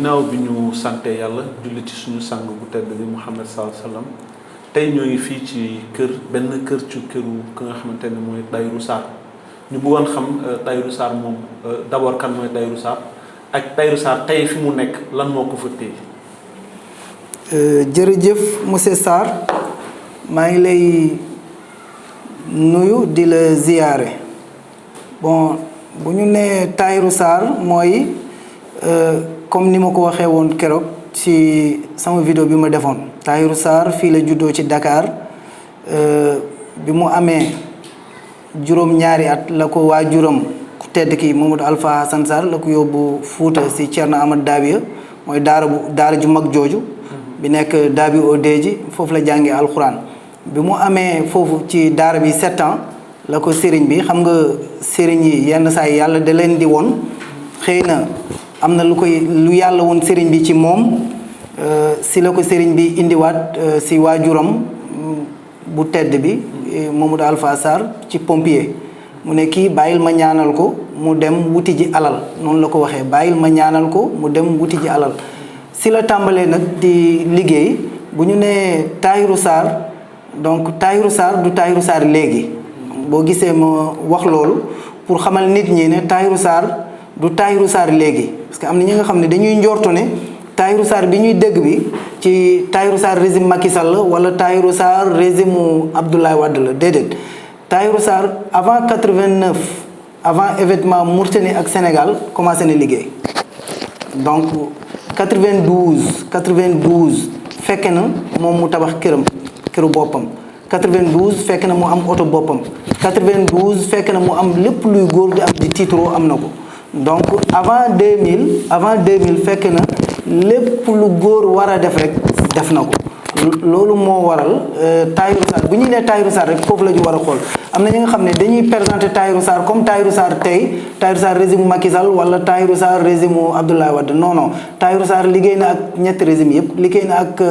ginnaaw bi ñu sante yàlla julli ci suñu sang bu tedd bi Muhammad sallallahu alayhi wasallam tey ñoo ngi fii ci benn kër ci këru ki nga xamante ne mooy Tahirou Sarr ñu bëggoon xam Tahirou Sarr moom d'abord kan mooy Tahirou Sarr ak Tahirou Sarr tey fi mu nekk lan moo ko fa téye. jërëjëf monsieur Sarr maa ngi lay nuyu di la ziyaare bon bu ñu nee Tahirou Sarr mooy comme ni ma ko waxee woon keroog ci sama vidéo bi ma defoon Tahirou Sarr fii la juddoo ci Dakar bi mu amee juróom-ñaari at la ko waajuram ku tedd ki Mamadou Alpha Hassan Sarr la ko yóbbu Fuuta si Thierno Amad Dabiya mooy daara ju mag jooju bi nekk Dabi Odeji foofu la jàngee alxuraan bi mu amee foofu ci daara bi 7 ans la ko sëriñ bi xam nga sëriñ yi yenn saa yi yàlla da leen di woon xëy na am na lu yàlla woon sëriñ bi ci moom si la ko sëriñ bi indiwaat si waajuram bu tedd bi Mamadou Alpha Sarr ci pompier mu ne kii bàyyil ma ñaanal ko mu dem wuti ji alal noonu la ko waxee bàyyil ma ñaanal ko mu dem wuti ji alal si la tàmbalee nag di liggéey bu ñu nee Tahirou Sarr donc Tahirou Sarr du Tahirou Sarr léegi boo gisee ma wax loolu pour xamal nit ñi ne Tahirou Sarr du Tahirou Sarr léegi parce que am na ñi nga xam ne dañuy njortu ne Tahirou Sarr bi ñuy dégg bi ci Tahirou Sarr régime Macky Sall la wala Tahirou Sarr régime Abdoulaye Wade la déedéet Tahirou Sarr avant 89 avant événement Mauritanie ak Sénégal commencé na liggéey donc 92 fekk na moom mu tabax këru boppam 92 fekk na mu am oto boppam 92 fekk na mu am lépp luy góor di am di titre am na ko donc avant 2000 fekk na lépp lu góor war a def rek def na ko loolu moo waral Tahirou Sarr bu ñuy nee Tahirou Sarr rek foofu la ñu war a xool am na ñi nga xam ne dañuy présenter Tahirou Sarr comme Tahirou Sarr tey Tahirou Sarr régime Macky Sall wala Tahirou Sarr régime Abdoulaye Wade non Tahirou Sarr liggéey na ak ñetti régime yëpp liggéey na ak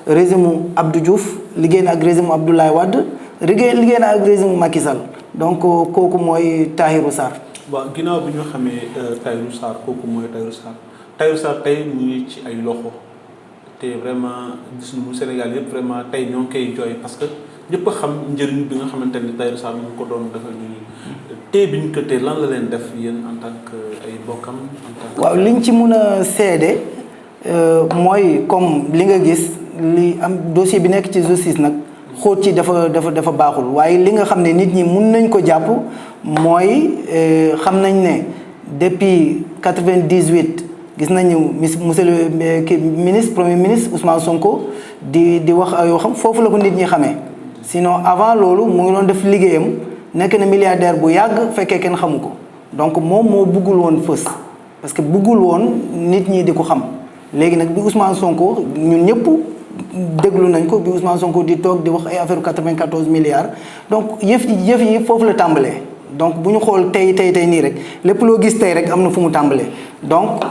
régime Abdou Diouf liggéey na ak régime Abdoulaye Wade liggéey na ak régime Macky Sall donc kooku mooy Tahirou Sarr. waaw ginnaaw bi ñu xamee Tahirou Sarr kooku mooy Tahirou Sarr tey mu ngi ci ay loxo te vraiment gis nañu Sénégal yëpp vraiment tey ñoo ngi koy jooy parce que ñëpp a xam njëriñ bi nga xamante ni Tahirou Sarr mu ngi ko doon defal ñu tey bi ñu ko tey lan la leen def yéen en tant que ay bokkam en tant que. waaw liñ ci mun a seede mooy comme li nga gis li am dossier bi nekk ci justice nag xóot ci dafa baaxul waaye li nga xam ne nit ñi mun nañ ko jàpp mooy xam nañ ne depuis 98 gis nañu monsieur le ministre premier ministre Ousmane Sonko di wax yoo xam foofu la ko nit ñi xamee sinon avant loolu mu ngi doon def liggéeyam nekk na milliardaire bu yàgg fekkee kenn xamu ko donc moom moo buggul woon fës parce que buggul woon nit ñi di ko xam léegi nag bi Ousmane Sonko ñun ñëpp déglu nañ ko bi Ousmane Sonko di toog di wax ay affaire 94 milliards donc yëf yi foofu la tàmbalee donc bu ñu xool tey nii rek lépp loo gis tey rek am na fu mu tàmbalee donc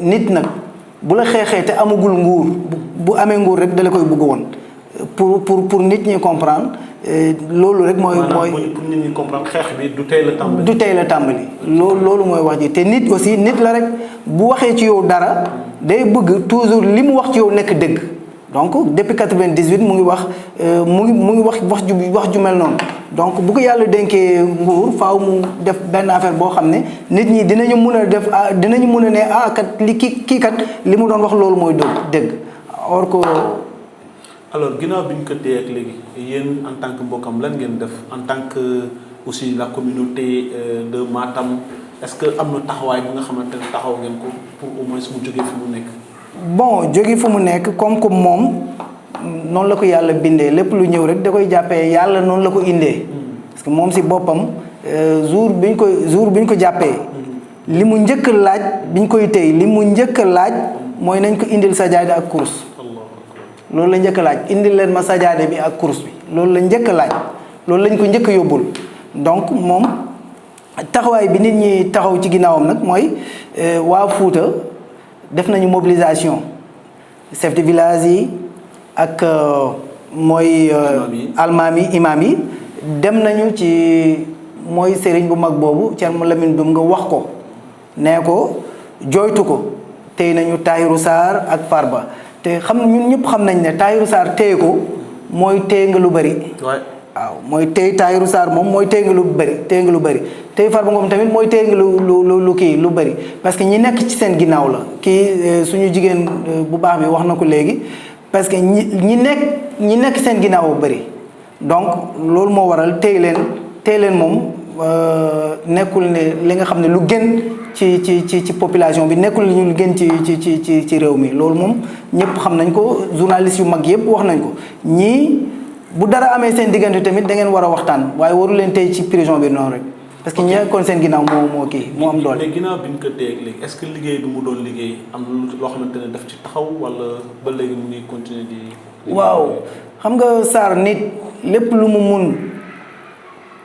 nit nag bu la xeexee te amagul nguur bu amee nguur rek dala koy bëgg woon pour nit ñi comprendre loolu rek mooy pour nit ñi comprendre xeex bi du tey la tàmbali. loolu mooy wax ji te nit aussi nit la rek bu waxee ci yow dara day bëgg toujours li mu wax ci yow nekk dëgg donc depuis 98 mu ngi wax wax ju mel noonu donc bu ko yàlla dénkee nguur faaw mu def benn affaire boo xam ne nit ñi dinañu mun a ne kat li kii kat li mu doon wax loolu mooy dëgg or que. alors ginnaaw bi ñu ko téye ak léegi yéen en tant que mbokkam lan ngeen def en tant que aussi la communauté de Matam est-ce que am na taxawaay bi nga xamante ne taxaw ngeen ko pour au moins mu jógee fi mu nekk. bon jóge fu mu nekk comme moom noonu la ko yàlla bindee lépp lu ñëw rek da koy jàppee yàlla noonu la ko indee. parce que moom si boppam jour bi ñu ko jàppee. li mu njëkk laaj bi ñu koy téy li mu njëkk laaj mooy nañ ko indil sajaade ak kurus. loolu la njëkk laaj indil leen ma sajaade bi ak kurus bi loolu la njëkk laaj loolu lañ ko njëkk yóbbul donc moom taxawaay bi nit ñi taxaw ci ginnaawam nag mooy waa Fuuta def nañu mobilisation chef de village yi ak mooy almaami imaam yi dem nañu ci mooy sëriñ bu mag boobu Thierno Lamine Dum nga wax ko nee ko jooytu ko téye nañu Tahirou Sarr ak Farba te xam ñun ñëpp xam nañ ne Tahirou Sarr téye ko mooy téye nga lu bëri. waaw mooy téye Tahirou Sarr moom mooy téye nga lu bëri téye Farba Ngom tamit mooy téye nga lu kii lu bëri parce que ñi nekk ci seen ginnaaw la kii suñu jigéen bu baax bi wax na ko léegi parce que ñi nekk seen ginnaaw bu bëri donc loolu moo waral téye leen moom nekkul ne li nga xam ne lu gën ci population bi nekkul lu gën ci réew mi loolu moom ñëpp xam nañ ko journaliste yu mag yëpp wax nañ ko ñii bu dara amee seen diggante tamit da ngeen war a waxtaan waaye waru leen tey ci prison bi noonu rek parce que ñi kon seen ginnaaw moo am doole. mais ginnaaw bi ñu ko téye léegi est-ce que liggéey bi mu doon liggéey am loo xamante ne daf ci taxaw wala ba léegi mu ngi continuer di. waaw xam nga Sarr nit lépp lu mu mun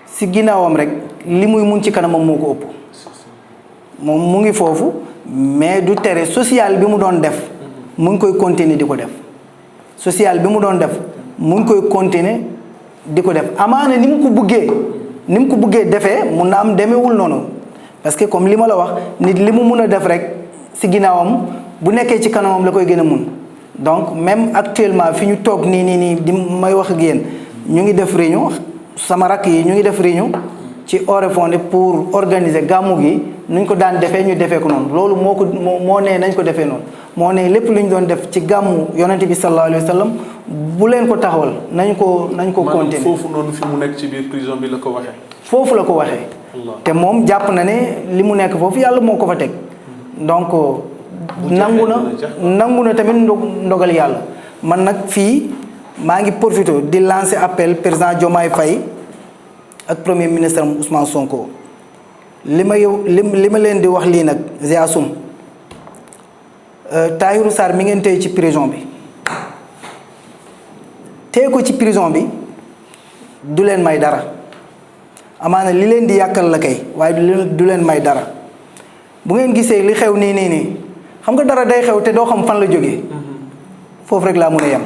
si ginnaawam rek li muy mun ci kanamam moo ko ëpp moom mu ngi foofu mais du tere social bi mu doon def mu ngi koy continuer di ko def social bi mu doon def mu ngi koy continuer di ko def amaana ni mu ko buggee defee mun na am demewul noonu parce que comme li ma la wax nit li mu mun a def rek si ginnaawam bu nekkee ci kanamam la koy gën a mun donc même actuellement fi ñu toog nii di may wax ak yéen ñu ngi def réunion sama rakk yi ñu ngi def réunion ci Oréfondé pour organiser gàmmu gi nuñ ko daan defee ñu defee ko noonu loolu moo nee nañ ko defee noonu moo ne lépp lu ñu doon def ci gàmmu yonente bi sallallahu alayhi wa sallam bu leen ko taxawal nañ ko continuer foofu noonu fi mu nekk ci biir prison bi la ko waxee. foofu la ko waxee. te moom jàpp na ne li mu nekk foofu yàlla moo ko fa teg donc nangu na tamit ndogal yàlla man nag fii maa ngi profité di lancer appel président Diomaye Faye ak premier ministre Ousmane Sonko li ma leen di wax lii nag Ziassoum Tahirou Sarr mi ngeen téye ci prison bi téye ko ci prison bi du leen may dara amaana li leen di yàkkal la kay waaye du leen may dara bu ngeen gisee li xew nii xam nga dara day xew te doo xam fan la jógee foofu rek laa mën a yem.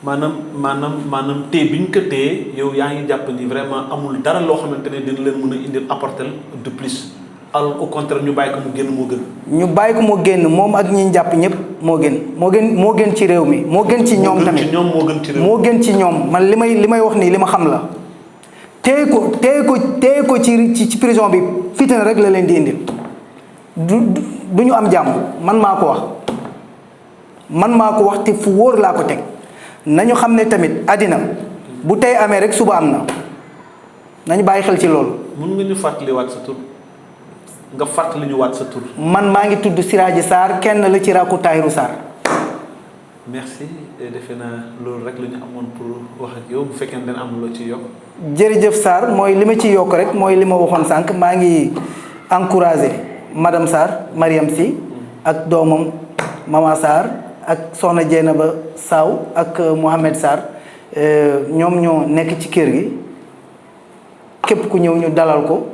maanaam téye bi ñu ko téye yow yaa ngi jàpp ni vraiment amul dara loo xamante ne dina leen mën a indil apporter de plus alors au contraire ñu bàyyi ko mu génn moo gën. ñu bàyyi ko mu génn moom ak ñi jàpp ñëpp moo gën ci réew mi moo gën ci ñoom tamit moo gën ci ñoom man li may wax nii li ma xam la téye ko ci prison bi fitina rek la leen di indil du ñu am jàmm man maa ko wax te fu wóor laa ko teg nañu xam ne tamit àddina bu tey amee rek suba am na nañu bàyyi xel ci loolu. mën nga ñu fàttaliwaat sa tur nga fàttali ñu waat sa tur. man maa ngi tudd Siraji Sarr kenn la ci rakku Tahirou Sarr. merci defe naa loolu rek la ñu amoon pour wax ak yow bu fekkee ne dana am loo ci yokk. jërëjëf Sarr mooy li ma ci yokk rek mooy li ma waxoon sànq maa ngi encouragé madame Sarr Mariam Sy ak doomam Mama Sarr ak Soxna Dieynaba Saw ak Mohamed Sarr ñoom ñoo nekk ci kër gi képp ku ñëw ñu dalal ko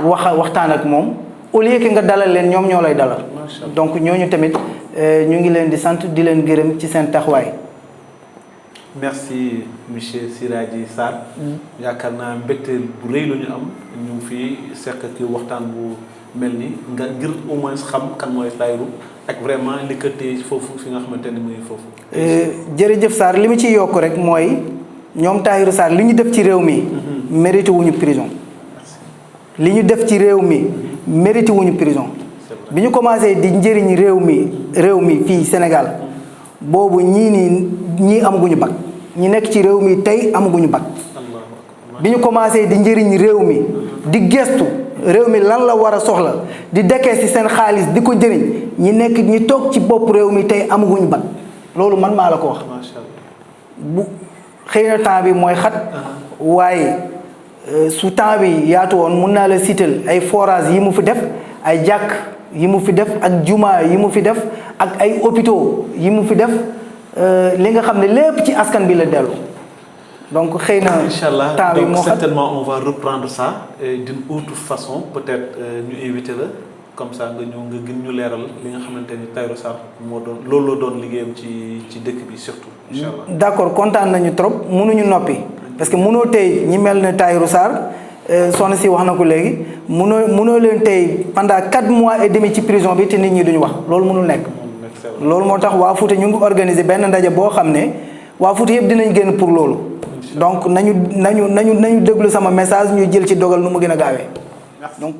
waxtaan ak moom au lieu que nga dalal leen ñoom ñoo lay dalal. donc ñooñu tamit ñu ngi leen di sant di leen gërëm ci seen taxawaay. merci monsieur Siraji Sarr. yaakaar naa mbégte bu rëy la ñu am ñu ngi fii seq ki waxtaan bu mel ni nga ngir au moins xam kan mooy Tahirou ak vraiment li ko téye foofu fi nga xamante ne muy foofu. jërëjëf Sarr li ma ciy yokk rek mooy ñoom Tahirou Sarr li ñu def ci réew mi. mérité wuñu prison. li ñu def ci réew mi mérité wuñu prison. bi ñu commencé di njëriñ réew mi fii Sénégal boobu ñii amaguñu bac ñi nekk ci réew mi tey amaguñu bac. bi ñu commencé di njëriñ réew mi di gestu réew mi lan la war a soxla di dekkee ci seen xaalis di ko njëriñ ñi toog ci bopp réew mi tey amaguñu bac loolu man maa la ko wax. bu xëy na temps bi mooy xat waaye su temps bi yaatu woon mun naa la sital ay forage yi mu fi def ay jàkk yi mu fi def ak juma yi mu fi def ak ay hôpitaux yi mu fi def li nga xam ne lépp ci askan bi la dellu donc xëy na temps bi moo xat certainement on va reprendre ça d'une autre façon peut-être ñu invité la comme ça nga ñëw nga gën ñu leeral li nga xamante ni Tahirou Sarr moo doon loolu la doon liggéeyam ci dëkk bi surtout inchallah. d'accord kontaan nañu trop mënuñu noppi parce que mënoo tey ñi mel ne Tahirou Sarr soxna si wax na ko léegi mënoo leen tey pendant 4 mois et demi ci prison bi te nit ñi duñu wax loolu mënul nekk. loolu moo tax waa Fouta ñu ngi organiser benn ndaje boo xam ne waa Fouta yëpp dinañ génn pour loolu. donc nañu déglu sama message ñu jël ci dogal nu mu gën a gaawee donc.